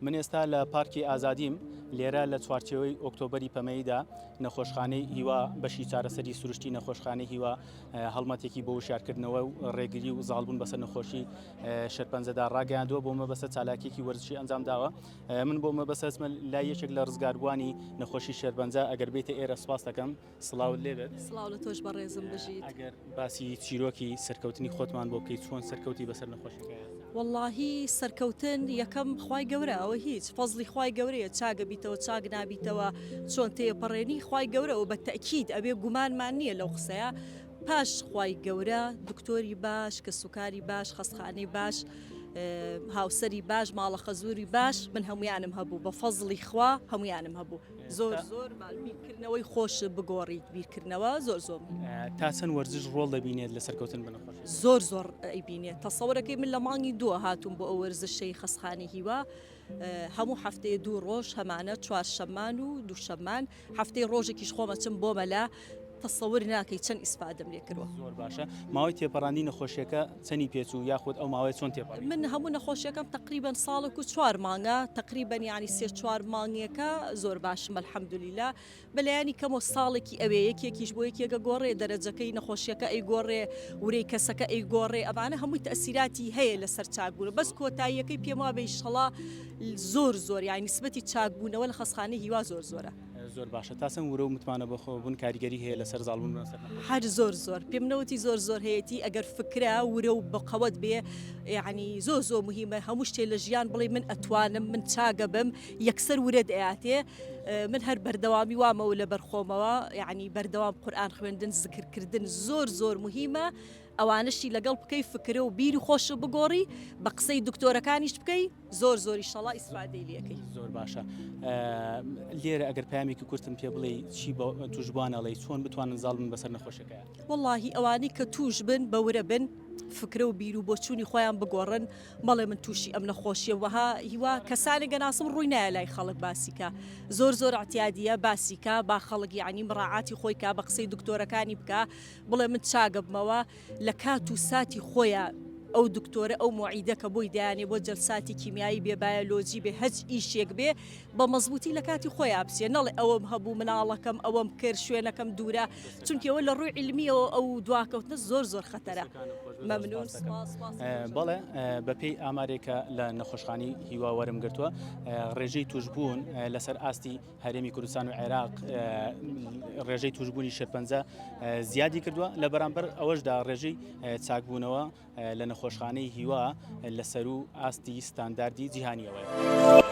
من ئێستا لە پارکی ئازادیم، لێرە لە چوارچێوەی ئۆکتۆبەری پەمەییدا نەخۆشخانەی هیوا بەشی چارەسەری سروشتی نەخۆشخانەی هیوا هەڵمەتێکی بۆ وشیارکردنەوە و ڕێگری و زاڵبوون بەسەر نەخۆشی شێرپەنجەدا ڕاگەیاندووە بۆ مەبەستە چالاکیەکی وەرزشی ئەنجام داوە من بۆ مەبەستە ئەچمە لای یەکێک لە ڕزگاربووانی نەخۆشی شێرپەنجە ئەگەر بێتە ئێرە سپاس دەکەم سڵاوت لێبێت. سڵاو لە تۆش بەڕێزم بژیت. ئەگەر باسی چیرۆکی سەرکەوتنی خۆتمان بۆ بکەیت چۆن سەرکەوتی بەسەر نەخۆشیەکەیا؟ وەڵاهی سەرکەوتن یەکەم خوای گەورە ئەوە هیچ فەزڵی خوای گەورەیە چاگە بیتەوە چاک نابیتەوە چۆن تێپەڕێنی خوای گەورە ئەوە بە تەئکید ئەبێ گومانمان نییە لەو قسەیە پاش خوای گەورە دکتۆری باش کەسوکاری باش خەستخانەی باش هاوسەری باش ماڵە خەزوری باش من هەمویانم هەبوو بە فەزڵی خوا هەمویانم هەبوو زۆر زۆر بیرکردنەوەی خۆش بگۆڕیت بیرکردنەوە زۆر زۆر تا چەند وەرزش ڕۆڵ دەبینێت لە سەرکەوتن بە نەخۆشی؟ زۆر زۆر ئەیبینێت تەسەوەرەکەی من لە مانگی دووە هاتووم بۆ ئەو وەرزشەی خەستخانەی هیوا هەموو هەفتەیە دوو ڕۆژ هەمانە چوارشەممان و دووشەممان هەفتەی ڕۆژێکیش خۆم ئەچم بۆ مەلا تەسەور ناکەی چەند ئیسفادەم لێ کردوە. زۆر باشە ماوەی تێپەڕاندی نەخۆشیەکە چەنی پێچوو یاخود ئەو ماوەیە چۆن تێپەڕی؟ من هەموو نەخۆشیەکەم تەقریبەن ساڵێک و چوار مانگە تەقریبەن یانی سێ چوار مانگێکە زۆر باشم الحمدللە بەلایەنی کەمەوە ساڵێکی ئەوێ یەکێکیش بۆ یەکێکە گۆڕێ دەرەجەکەی نەخۆشیەکە ئەیگۆڕێ ورەی کەسەکە ئەیگۆڕێ ئەمانە هەمووی تەئسیراتی هەیە لەسەر چاکبوون بەس کۆتاییەکەی پێم وابێ ئیشەڵا زۆر زۆر یانی نیسبەتی چاکبوونەوە لە خەستخانەی هیوا زۆر زۆرە. زۆر باشە تا چەند ورە و متمانە بەخۆبوون کاریگەری هەیە لەسەر زاڵبوون بەسەر نەخۆشی؟ هەر زۆر زۆر پێم نەوتی زۆر زۆر هەیەتی ئەگەر فکرە ورە و بەقەوەت بێ یعنی زۆر زۆر مهمە هەموو شتێ لە ژیان بڵێ من ئەتوانم من چاگە بم یەکسەر ورەت ئەیاتێ من هەر بەردەوامی وامەوە لەبەر خۆمەوە یعنی بەردەوام قورئان خوێندن زکر کردن زۆر زۆر مهمە ئەوانەشی لەگەڵ بکەی فکرە و بیری خۆش بگۆڕی بە قسەی دکتۆرەکانیش بکەی زۆر زۆر ئیشەڵا ئیسفادەی لەکەی. زۆر باشە لێرە ئەگەر پامێکی کورتم پێ بڵێ چی بە توشبووان ئەڵێ چۆن بتوانن زاڵ بن بەسەر نەخۆشەکەیان؟ وەڵاهی ئەوانەی کە توش بن بە ورە بن فکرە و بیر و بۆچوونی خۆیان بگۆڕن مەڵێ من تووشی ئەم نەخۆشیە وەها هیوا کەسانێک گەناسم ڕووی نایە لای خەڵک باسیکە زۆر زۆر اعتیادیە باسیکە با خەڵک یعنی مڕاعاتی خۆی کا بە قسەی دکتۆرەکانی بکە بڵێ من چاگەبمەوە لە کات و ساتی خۆیا ئەو دکتۆرە ئەو مۆعیدە کە بۆی دایانێ بۆ جەلساتی کیمیایی بێ بایەلۆجی بێ هەچ ئیشێک بێ بە مەزبوتی لە کاتی خۆیا بچێ نەڵێ ئەوەم هەبوو مناڵەکەم ئەوەم کرد شوێنەکەم دوورە چونکی ئەوە لە ڕووی عیلمیەوە ئەو دواکەوتنە زۆر زۆر خەتەرە مەمنون سپاس سپاس بەڵێ بەپێی ئامارێکە لە نەخۆشخانەی هیوا وەرم گرتووە ڕێژەی توشبوون لەسەر ئاستی هەرێمی کوردستان و عێراق ڕێژەی توشبوونی شێرپەنجە زیادی کردووە لە بەرامبەر ئەوەشدا ڕێژەی چاکبوونەوە لە نەخۆشخانەی هیوا لە سەروو ئاستی ستانداردی جیهانیەوەیە.